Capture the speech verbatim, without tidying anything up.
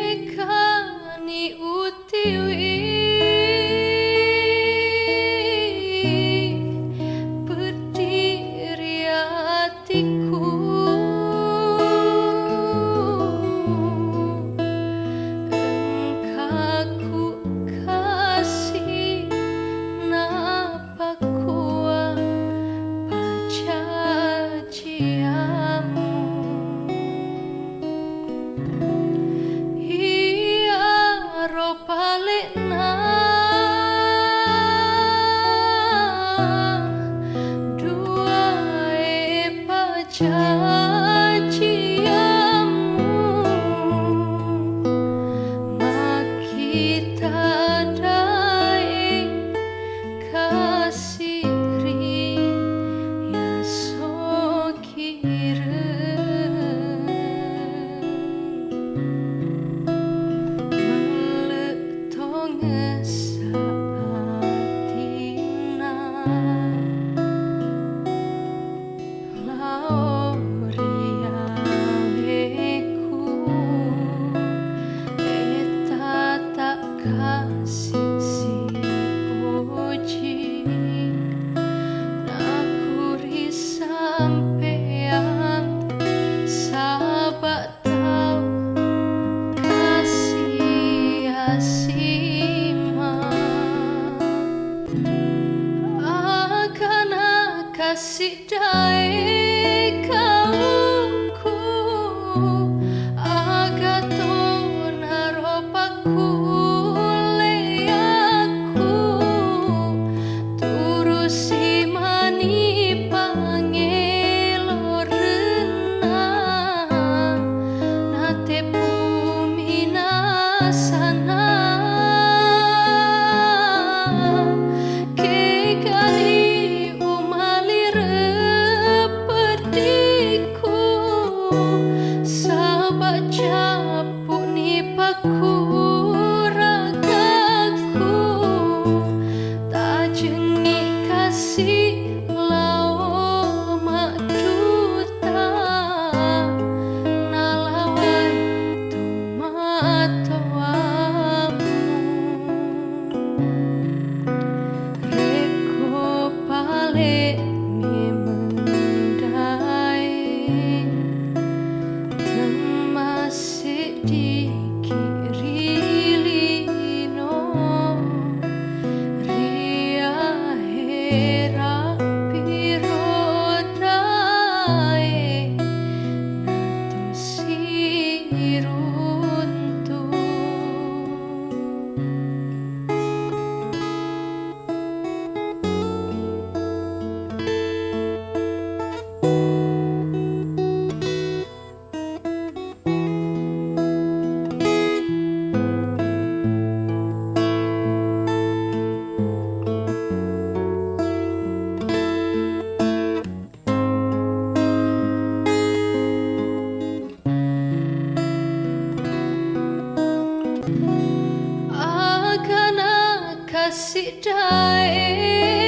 Kekani utiwi peddi ri atiku, engka ku kasi na pakua pacajiammu. Iyaro pale'na duae pacajiammu, makkita daeng kasiri yasokireng. Melle tongessa atinna lao ri aleku, eta takkasi sipoji, nakuri sampeang saba tau kasi asima. Agana kasi dae kauku, aga tonaro pakkulleakku, turusi mani pangelorenna, nateppumi nasana. Kekani umalireng peddiku, saba cappu'ni pakkuragakku, tajengngi kasi lao madduta, nalawai tomatoammu. Rekko pale memeng daeng temmasseddiki ri lino ri ahera piro daeng natosi runtu. Agana kasi dae